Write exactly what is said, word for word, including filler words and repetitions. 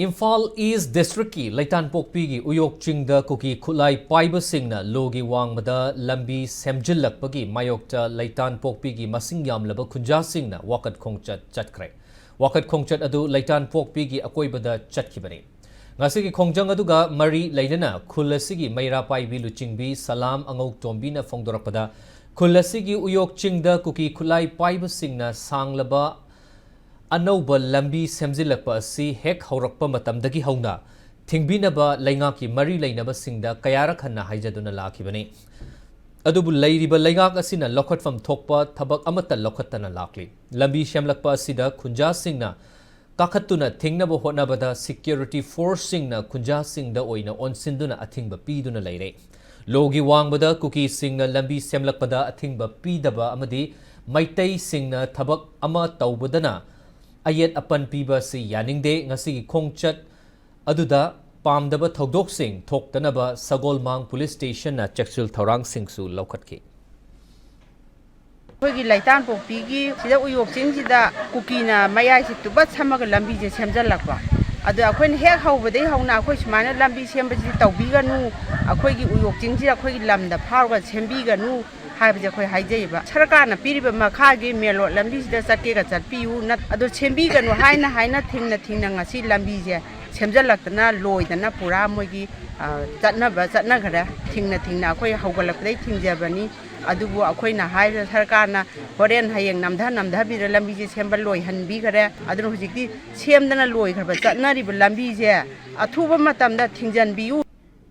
ꯏꯝꯐꯥꯜ ꯏꯁ ꯗꯤꯁꯇ꯭ꯔꯤꯛꯀꯤ ꯂꯩꯇꯥꯟꯄꯣꯛꯄꯤꯒꯤ ꯎꯌꯣꯛ ꯆꯤꯡꯗ ꯀꯨꯀꯤ ꯈꯨꯠꯂꯥꯏ ꯄꯥꯏꯕꯁꯤꯡꯅ ꯂꯣꯒꯤ ꯋꯥꯡꯃꯗ ꯂꯝꯕꯤ ꯁꯦꯝꯖꯤꯜꯂꯛꯄꯒꯤ ꯃꯥꯌꯣꯛꯇ ꯂꯩꯇꯥꯟꯄꯣꯛꯄꯤꯒꯤ ꯃꯁꯤꯡ ꯌꯥꯝꯂꯕ ꯈꯨꯟꯖꯥꯁꯤꯡꯅ ꯋꯥꯀꯠ ꯈꯣꯡꯆꯠ ꯆꯠꯈ꯭ꯔꯦ꯫ ꯋꯥꯀꯠ ꯈꯣꯡꯆꯠ ꯑꯗꯨ ꯂꯩꯇꯥꯟꯄꯣꯛꯄꯤꯒꯤ ꯑꯀꯣꯏꯕꯗ ꯆꯠꯈꯤꯕꯅꯤ꯫ ꯉꯁꯤꯒꯤ ꯈꯣꯡꯖꯪ ꯑꯗꯨꯒ ꯃꯔꯤ ꯂꯩꯅꯅ ꯈꯨꯜ ꯑꯁꯤꯒꯤ ꯃꯩꯔꯥ ꯄꯥꯏꯕꯤ ꯂꯨꯆꯤꯡꯕꯤ ꯁꯂꯥꯝ ꯑꯉꯧꯇꯣꯝꯕꯤꯅ ꯐꯣꯡꯗꯣꯔꯛꯄꯗ, ꯈꯨꯜ ꯑꯁꯤꯒꯤ ꯎꯌꯣꯛ ꯆꯤꯡꯗ ꯀꯨꯀꯤ ꯈꯨꯠꯂꯥꯏ ꯄꯥꯏꯕꯁꯤꯡꯅ ꯁꯥꯡꯂꯕ ꯑꯅꯧꯕ ꯂꯝꯕꯤ ꯁꯦꯝꯖꯤꯜꯂꯛꯄ ꯑꯁꯤ ꯍꯦꯛ ꯍꯧꯔꯛꯄ ꯃꯇꯝꯗꯒꯤ ꯍꯧꯅ ꯊꯤꯡꯕꯤꯅꯕ ꯂꯩꯉꯥꯛꯀꯤ ꯃꯔꯤ ꯂꯩꯅꯕꯁꯤꯡꯗ ꯀꯌꯥꯔꯛ ꯍꯟꯅ ꯍꯥꯏꯖꯗꯨꯅ ꯂꯥꯛꯈꯤꯕꯅꯤ꯫ ꯑꯗꯨꯕꯨ ꯂꯩꯔꯤꯕ ꯂꯩꯉꯥꯛ ꯑꯁꯤꯅ ꯂꯧꯈꯠꯐꯝ ꯊꯣꯛꯄ ꯊꯕꯛ ꯑꯃꯠꯇ ꯂꯧꯈꯠꯇꯅ ꯂꯥꯛꯂꯤ꯫ ꯂꯝꯕꯤ ꯁꯦꯝꯂꯛꯄ ꯑꯁꯤꯗ ꯈꯨꯟꯖꯥꯁꯤꯡꯅ ꯀꯥꯈꯠꯇꯨꯅ ꯊꯤꯡꯅꯕ ꯍꯣꯠꯅꯕꯗ security forceꯁꯤꯡꯅ ꯈꯨꯟꯖꯥꯁꯤꯡꯗ ꯑꯣꯏꯅ ꯑꯣꯟꯁꯤꯟꯗꯨꯅ ꯑꯊꯤꯡꯕ ꯄꯤꯗꯨꯅ ꯂꯩꯔꯦ꯫ ꯂꯣꯒꯤ ꯋꯥꯡꯃꯗ ꯀꯨꯀꯤꯁꯤꯡꯅ ꯂꯝꯕꯤ ꯁꯦꯝꯂꯛꯄꯗ ꯑꯊꯤꯡꯕ ꯄꯤꯗꯕ ꯑꯃꯗꯤ ꯃꯩꯇꯩꯁꯤꯡꯅ ꯊꯕꯛ ꯑꯃ ꯇꯧꯕꯗꯅ ꯑꯌꯦꯠ ꯑꯄꯟ ꯄꯤꯕ ꯑꯁꯤ ꯌꯥꯅꯤꯡꯗꯦ꯫ ꯉꯁꯤꯒꯤ ꯈꯣꯡꯆꯠ ꯑꯗꯨꯗ ꯄꯥꯝꯗꯕ ꯊꯧꯗꯣꯛꯁꯤꯡ ꯊꯣꯛꯇꯅꯕ ꯁꯒꯣꯜꯃꯥꯡ ꯄꯨꯂꯤꯁ ꯁ꯭ꯇꯦꯁꯟꯅ ꯆꯦꯛꯁꯤꯜ ꯊꯧꯔꯥꯡꯁꯤꯡꯁꯨ ꯂꯧꯈꯠꯈꯤ꯫ ꯑꯩꯈꯣꯏꯒꯤ ꯂꯩꯇꯥꯟꯄꯣꯛꯄꯤꯒꯤ ꯁꯤꯗ ꯎꯌꯣꯛ ꯆꯤꯡꯁꯤꯗ ꯀꯨꯀꯤꯅ ꯃꯌꯥꯏꯁꯤ ꯇꯨꯕꯠ ꯁꯝꯃꯒ ꯂꯝꯕꯤꯁꯦ ꯁꯦꯝꯖꯤꯜꯂꯛꯄ꯫ ꯑꯗꯣ ꯑꯩꯈꯣꯏꯅ ꯍꯦꯛ ꯍꯧꯕꯗꯒꯤ ꯍꯧꯅ ꯑꯩꯈꯣꯏ ꯁꯨꯃꯥꯏꯅ ꯂꯝꯕꯤ ꯁꯦꯝꯕꯁꯤꯗꯤ ꯇꯧꯕꯤꯒꯅꯨ, ꯑꯩꯈꯣꯏꯒꯤ ꯎꯌꯣꯛ ꯆꯤꯡꯁꯤꯗ ꯑꯩꯈꯣꯏꯒꯤ ꯂꯝꯗ ꯐꯥꯎꯔꯒ ꯁꯦꯝꯕꯤꯒꯅꯨ ꯍꯥꯏꯕꯁꯦ ꯑꯩꯈꯣꯏ ꯍꯥꯏꯖꯩꯕ꯫ ꯁꯔꯀꯥꯔꯅ ꯄꯤꯔꯤꯕ ꯃꯈꯥꯒꯤ main road ꯂꯝꯕꯤꯁꯤꯗ ꯆꯠꯀꯦꯒ ꯆꯠꯄꯤꯌꯨ, ꯅꯠ-, ꯑꯗꯣ ꯁꯦꯝꯕꯤꯒꯅꯨ ꯍꯥꯏꯅ ꯍꯥꯏꯅ ꯊꯤꯡꯅ ꯊꯤꯡꯅ ꯉꯁꯤ ꯂꯝꯕꯤꯁꯦ ꯁꯦꯝꯖꯤꯜꯂꯛꯇꯅ ꯂꯣꯏꯗꯅ ꯄꯨꯔꯥ ꯃꯣꯏꯒꯤ, ꯑ, ꯆꯠꯅꯕ ꯆꯠꯅꯈ꯭ꯔꯦ꯫ ꯊꯤꯡꯅ ꯊꯤꯡꯅ ꯑꯩꯈꯣꯏ ꯍꯧꯒꯠꯂꯛꯄꯗꯒꯤ ꯊꯤꯡꯖꯕꯅꯤ꯫ ꯑꯗꯨꯕꯨ ꯑꯩꯈꯣꯏꯅ ꯍꯥꯏꯔꯤꯕ ꯁꯔꯀꯥꯔꯅ ꯍꯣꯔꯦꯟ ꯍꯌꯦꯡ ꯅꯝꯊ ꯅꯝꯊꯕꯤꯔ ꯂꯝꯕꯤꯁꯦ ꯁꯦꯝꯕ ꯂꯣꯏꯍꯟꯕꯤꯈ꯭ꯔꯦ꯫ ꯑꯗꯨꯅ ꯍꯧꯖꯤꯛꯇꯤ ꯁꯦꯝꯗꯅ ꯂꯣꯏꯈ꯭ꯔꯕ ꯆꯠꯅꯔꯤꯕ ꯂꯝꯕꯤꯁꯦ ꯑꯊꯨꯕ ꯃꯇꯝꯗ ꯊꯤꯡꯖꯤꯟꯕꯤꯌꯨ꯫